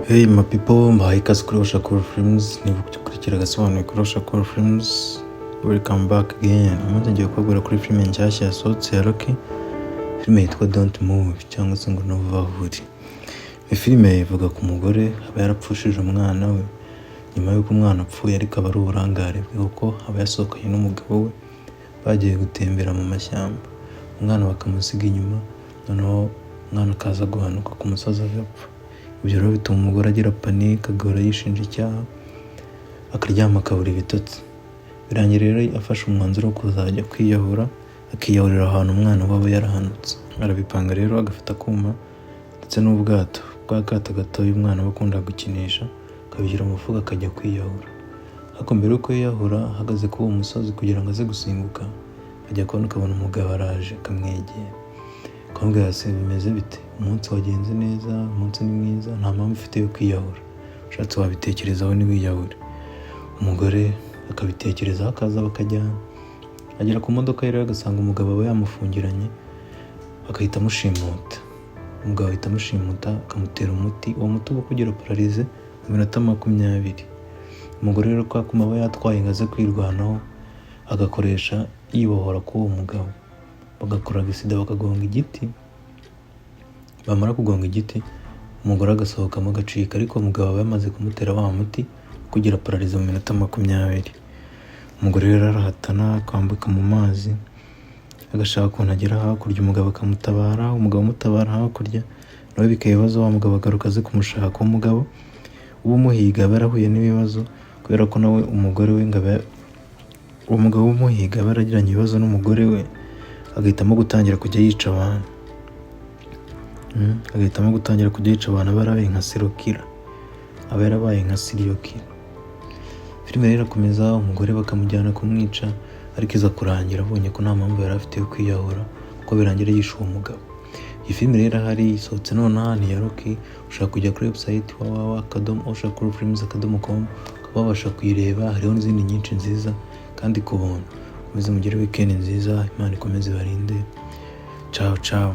Hey my people, mbahaye ikaze kuri Oshakuru Films. Niba ukurikira agasobanuye kuri Oshakuru Films, welcome back again. Umunsi ngiye kubabwira kuri filime nshyashya yasohotse ya Rocky, filime yitwa Don't Move cyangwa se ngo Ntuve Aho Uri. Iyi filime ivuga ku mugore aba yarapfushije umwana we nyuma y'uko umwana apfuye, ariko aba ari uburangare bwe kuko aba yasohokanye n'umugabo we bagiye gutembera mu mashyamba, umwana bakamusiga inyuma, noneho umwana akaza guhanuka ku musozi agapfa. Ibyo rero bituma umugore agira panic, agahora yishinja icyaha, akaryama akabura ibitotsi. Birangira rero afashe umwanzuro wo kuzajya kwiyahura, akiyahurira ahantu umwana we aba yarahanutse. Arabipanga rero, agafata akuma ndetse n'ubwato bwa kato gatoya umwana we akunda gukinisha, akabishyira mu mufuka, akajya kwiyahura. Ariko mbere y'uko yiyahura, ahagaze kuri uwo musozi kugira ngo aze gusimbuka, ajya kubona ukabona umugabo araje, akamwegera, akamubwira: "Se bimeze bite? Umunsi wagenze neza, umunsi ni mwiza, nta mpamvu ufite yo kwiyahura. Ushatse wabitekerezaho ntiwiyahure." Umugore akabitekerezaho, akaza bakajyana. Agera ku modoka rero, agasanga umugabo aba yamufungiranye, agahita amushimuta. Umugabo ahita amushimuta, akamutera umuti. Uwo muti uba ukugira paralyze mu minota 20. Umugore rero, kwa kuma aba yatwaye ngo aze kwirwanaho, agakoresha yibohora k'uwo mugabo, bagakora accident, bakagonga igiti. Bamara kugonga igiti, umugore agasohokamo agacika, ariko umugabo aba yamaze kumutera wa muti kugira paralyze mu minota 20. Umugore rero arahatana, akambuka mu mazi, agashaka ukuntu agera hakurya, umugabo akamutabara. Umugabo amutabara hakurya nawe bikaba ibibazo, wa mugabo agaruka aze kumushaka. Umugabo uba umuhiga aba yarahuye n'ibibazo kubera ko nawe umugore we ngo aba, uwo mugabo umuhiga aba yaragiranye ibibazo n'umugore we, agahitamo gutangira kujya yica abantu. Agahitamo gutangira kujya yica abantu. Aba yarabaye nka serial killer, aba yarabaye nka serial killer. Filime rero irakomeza, umugore bakamujyana kumwica, ariko iza kurangira abonye ko nta mpamvu yari afite yo kwiyahura, kuko birangira yishe uwo mugabo. Iyi filime rero irahari, isohotse nonaha, ni iya Rocky. Ushobora kujya kuri website www.oshakurufilms.com, ukaba wabasha kuyireba. Hariho n'izindi nyinshi nziza kandi ku buntu. Mukomeze mugire weekend nziza, Imana ikomeze ibarinde. Ciao ciao.